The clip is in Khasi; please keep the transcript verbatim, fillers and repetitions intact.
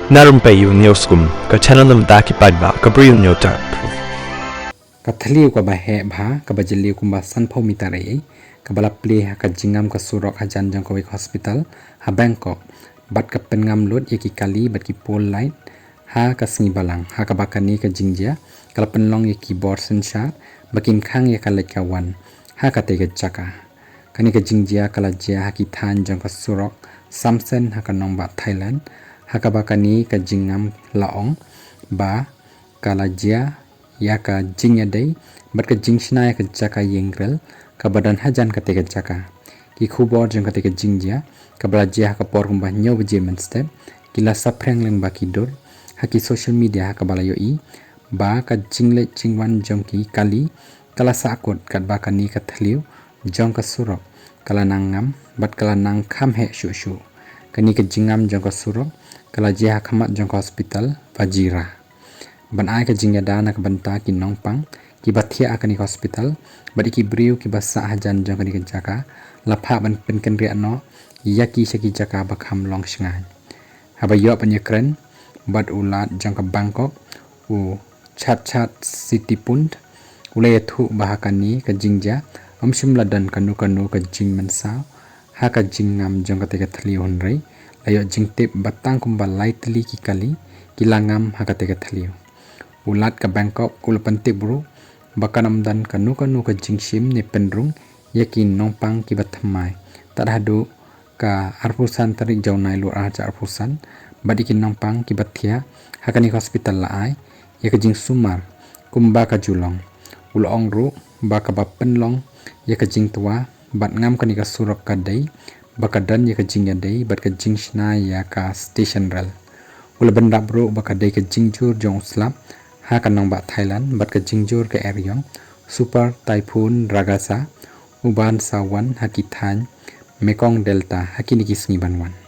Na rympei ïa u News Kum, ka channel na bynta ki paidbah, ka Bri u News Tap. Ka thliew kaba heh bha, kaba jylliew kumba sanphew mitar ei, kaba la plie ha ka jingngam ka surok hajan jong kawei ka hospital ha Bangkok, bad ka pynngam lut ïa ki kali bad ki pole light ha ka sngi Balang, ha kaba kane ka jingjia ka la pynlong ïa ki bor synshar ba kin khang ïa ka leit ka wan ha katei ka jaka. Kane ka jingjia ka la jia ha ki thaiñ jong ka surok Samsen ha ka nongbah Thailand, ha kaba kane ka jingngam la ong ba ka la jia ïa ka jingïadei bad ka jingshna ïa ka jaka ïing rel kaba don hajan katei ka jaka. Ki khubor jong katei ka jingjia, kaba la jia ha ka por kumba hynñiew baje mynstep, ki la saphriang lyngba ki dur ha ki social media, ha kaba la ïohi ba ka jingleit jingwan jong ki kali ka la sahkut, katba kane ka thliew jong ka surok ka la nang ngam bad ka la nang kham heh shuh shuh. Kane ka jingngam jong ka surok ka la jia ha khmat jong ka hospital Vajira. Ban ai ka jingïada na ka bynta ki nongpang kiba thiah ha kane ka hospital bad ïa ki briew kiba sah hajan jong kane ka jaka, la phah ban pynkynriah noh ïa ki sha ki jaka ba kham long shngaiñ. Haba ïoh ban ïakren bad u Lat jong ka Bangkok, u Chatchat Sitipun, u la ïathuh ba ha kane ka jingjia ym shym la don kano kano ka jingmynsaw ha ka jingngam jong katei ka thliew, hynrei la ïoh jingtip ba tang kumba lai tylli ki kali ki la ngam ha katei ka thliew. U Lat ka Bangkok u la pyntip ruh ba kan ym don kano kano ka jingshim ne pynrung ïa ki nongpang kiba thymmai tad haduh ka arphew san tarik jong u Naiwieng ar hajar arphew san, bad ïa ki nongpang kiba thiah ha kane ka hospital la ai ïa ka jingsumar kumba ka ju long. U la ong ruh ba kaba pynlong ïa ka jingtwa bad ngam kane ka surok ka dei ba ka don ïa ka jingïadei bad ka jingshna ïa ka station rel. U la bynrap ruh ba ka dei ka jingjur jong u slap ha ka nongbah Thailand bad ka jingjur ka eriong Super Typhoon Ragasa, uban sa wan ha ki thaiñ Mekong Delta ha kine ki sngi ban wan.